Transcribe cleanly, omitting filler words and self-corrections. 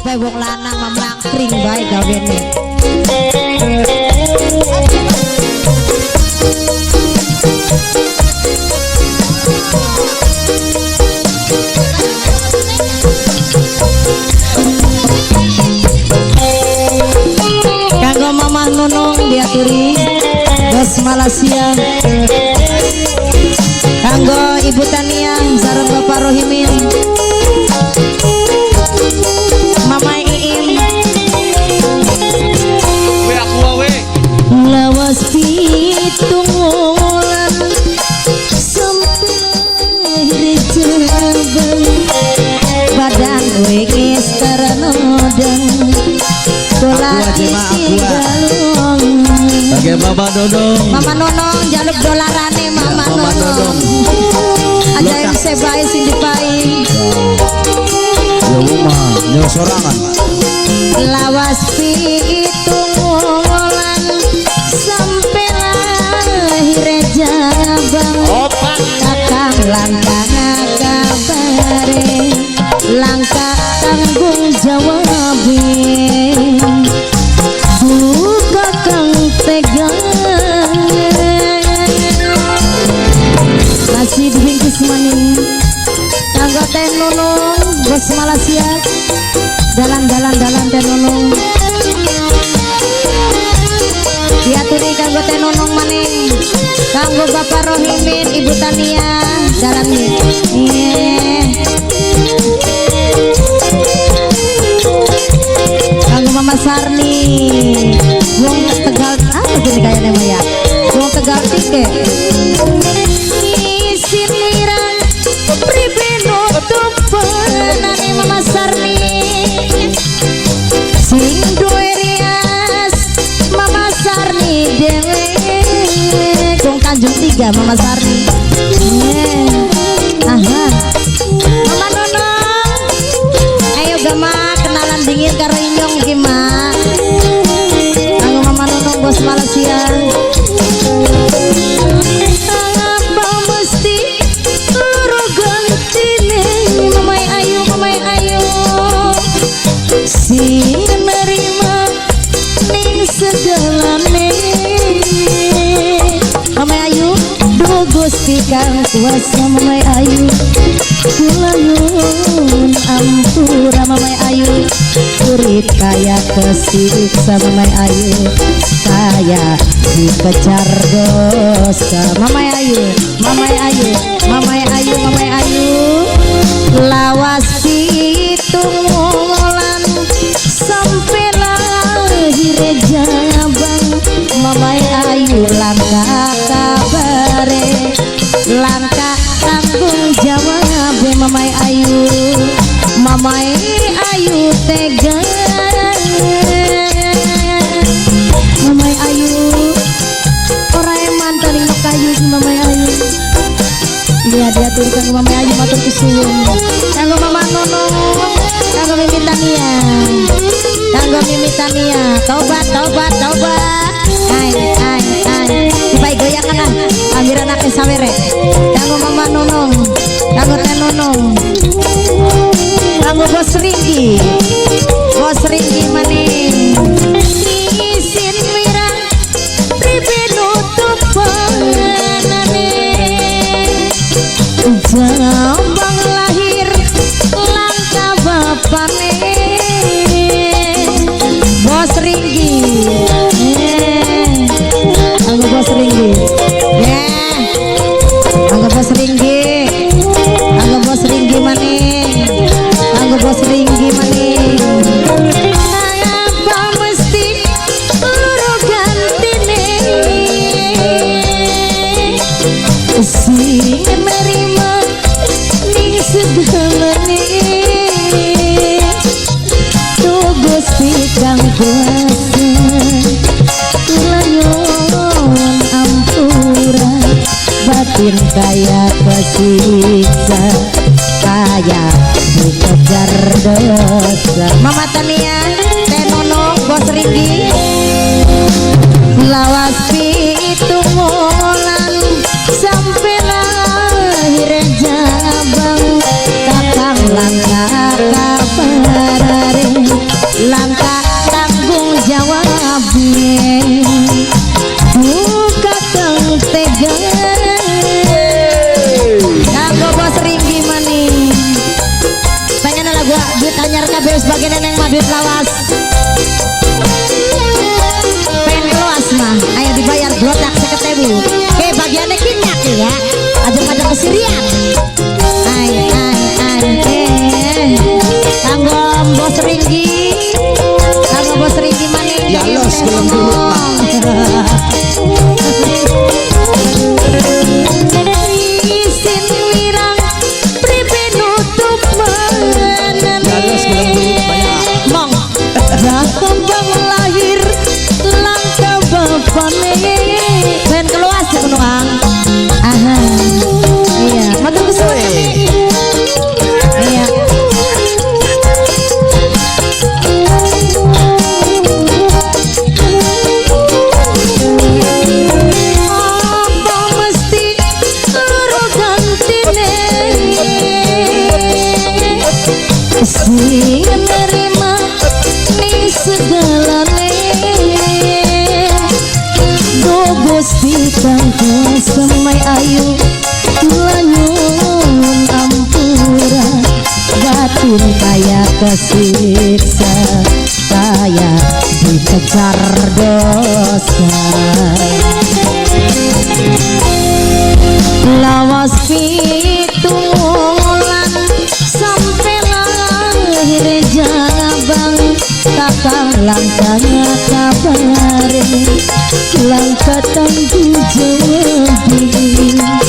bae wong lanang mamlangkring bae gawene. Kanggo Mama Nunung diaturi Bos Malaysia. Kanggo Ibu Tania sareng Bapak Rohimin. Mama Iim. We aku we. Lawas pitung wulan sampai lahir jabang badan wis terenodang. Aku aja mak aku. Oke Mama Nunung. Mama Nunung jaluk dolarane Mama, ya, Mama Nunung. Aja MC bae sing dipai. Ya mah nyo sorangan. Lawas pitung wulan sampai lahir jabang. Kakang langka kabare langka tanggung jawabe. Duka kang tega masih dibingkis maning. Kanggo Teh Nunung bos Malaysia. Dalan-dalan-dalan Teh Nunung. Diaturi kanggo Teh Nunung maning. Kanggo Bapak Rohimin, Ibu Tania, dalan nih. Kanggo Mama Sarni. Wong Tegal apa gini kayaknya Maya? Wong Tegal tike. Isin wirang pribe nutup penane Mama Sarni. Sing duwe rias Mama Sarni dhewe. Wong Tanjung Tiga Mama Sarni. Aha. Mama Nunung. Ayo gama kenalan dingin karo inyong iki, Mak. Kanggo Mama Nunung bos Malaysia. Apa mesti loro gantine Mamai ayu, Mamai ayu. Sing nerima ning segalane. Mamai ayu, duh Gusti kang kuasa Mamai ayu. Kula nyuwun ampura Mamai ayu. Urip kaya kesiksa Mamai ayu. Kaya dikejar dosa Mamai ayu, Mamai ayu, Mamai ayu, Mamai ayu. Lawas pitung wulan sampai lahir jabang Mamai ayu langka kabare langka tanggung jawab Mamai ayu. Mamai ayu tega. Mamai ayu ora eman taling kayu si Mamai ayu. Iya diatur kanggo Mamai ayu matur kesuwun. Kanggo Mama Nunung, kanggo Mimi Tania. Kanggo Mimi Tania, tobat tobat tobat. Ai ai ai. Dipai goyangan ah, ambiran akeh sawere. Kanggo Mama Nunung, kanggo Teh Nunung. Kanggo Bos Ringgi. Bos Ringgi maning. Isin wirang pribe nutup penane. Jabang lahir langka bapane. Bos Ringgi. Kanggo Bos Ringgi. Kanggo Bos Ringgi. Kanggo Bos Ringgi maning. Kanggo Bos Ringgi maning. Apa mesti loro gantine. Sing nerima ning segalane. Duh Gusti kang kuasa kula nyuwun ampura. Batin kaya kesiksa kaya dikejar dosa. Mama Tania, Teh Nunung, Bos Ringgi. Lawas pitung wulan sampai lahir jabang kakang langka kabarare. Langka tanggung jawab buka kang tega. Kanggo bos ringgi maning pengen lah gua duit anyar kabeh wis bagian neng mah duit lawas pengen keluas mah ayo dibayar blotak 50.000 ke bagiannya kinyak ya aja pada kesirian ay ay ay eh kanggo bos ringgi kanggo bos ringgi maning. Ya los gelem duit mah. Isin wirang pribe nutup manane. Ya los gelem duit banyak. Mong Rakembang lahir langka bapane ben keluas ya ngono Kang. Aha. Iya, matur kesuwun kami. Iya. Apa mesti loro gantine sing nerima ning segalane. Duh Gusti kang semai ayu kula nyuwun ampura batin kaya kesiksa kaya dikejar dosa. Lawas pitulan sampai lahir jabang kakang langkah kabare langkah tanggung jawab.